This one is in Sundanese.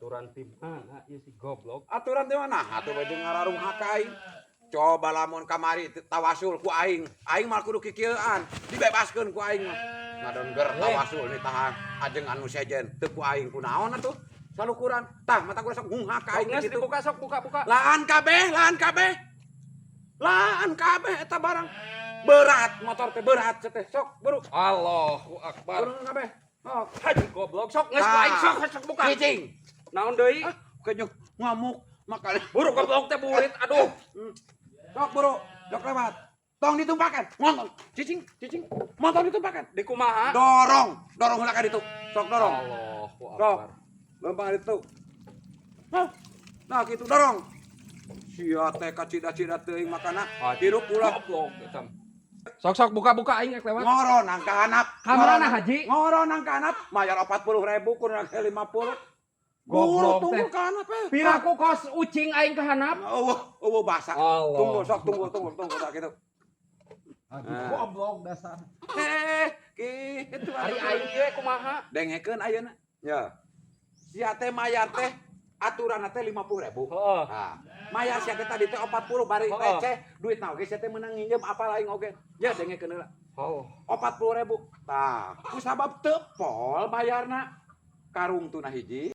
Aturan ti mana ieu si goblok? Aturan teh mana? Atuh baju ngararunghak ka aing. Coba lamun kamari tawasul ku aing, aing mah kudu kikieuan, dibebaskeun ku aing mah. Ngadon tawasul nih tahan ajeng anu sejen teu ku aing kunaon atuh? Salukuran. Tah, mata ku sok ngunghak ka aing Geus kitu. Dibuka, sok buka buka. Laan kabeh, laan kabeh. Laan kabeh eta barang. Berat motor teh, berat teh. Sok buru. Allahu akbar. Buru kabeh. Oh, Haji goblok, sok geus ku aing, sok sok buka. Cicing. Naon deui? Ah, kayaknya ngamuk makanya. Buru goblok teh burit, aduh. Sok buru, sok lewat. Tong ditumpakan. Montong. Cicing, cicing. Montong ditumpakan. Di kumaha? Dorong, dorong heula ka ditu. Sok dorong. Allahu Sok. akbar. Lempang ka ditu. Nah, nah gitu dorong. Sia teh kacida-cida teuing makana hirup ulah. Goblok eta. Sok sok buka buka, aing rek lewat. Ngoro nang ka handap. Ka mana, Haji? Ngoro nang ka handap, mayar 40.000 kurang 50. Buru Goblok tunggu teh. Ka handap eh. Piraku kos ucing aing ka handap. Eueuh, eueuh basa. Allah. Tunggu sok, tunggu tunggu tunggu tak gitu. Aduh, goblok dasar. Eh, kitu. Ari aing ieu kumaha? Dengekeun ayeuna. Ya. Sia teh mayar teh aturan teh 50.000. Heeh. Nah, mayar sia teh tadi teh 40 bari receh duit oge sia teh meunang nginjem apa lain oge. Ya dengekeun heula. Oh. 40.000. Tah, ku sabab teu pol bayarna. Karung tuna hiji.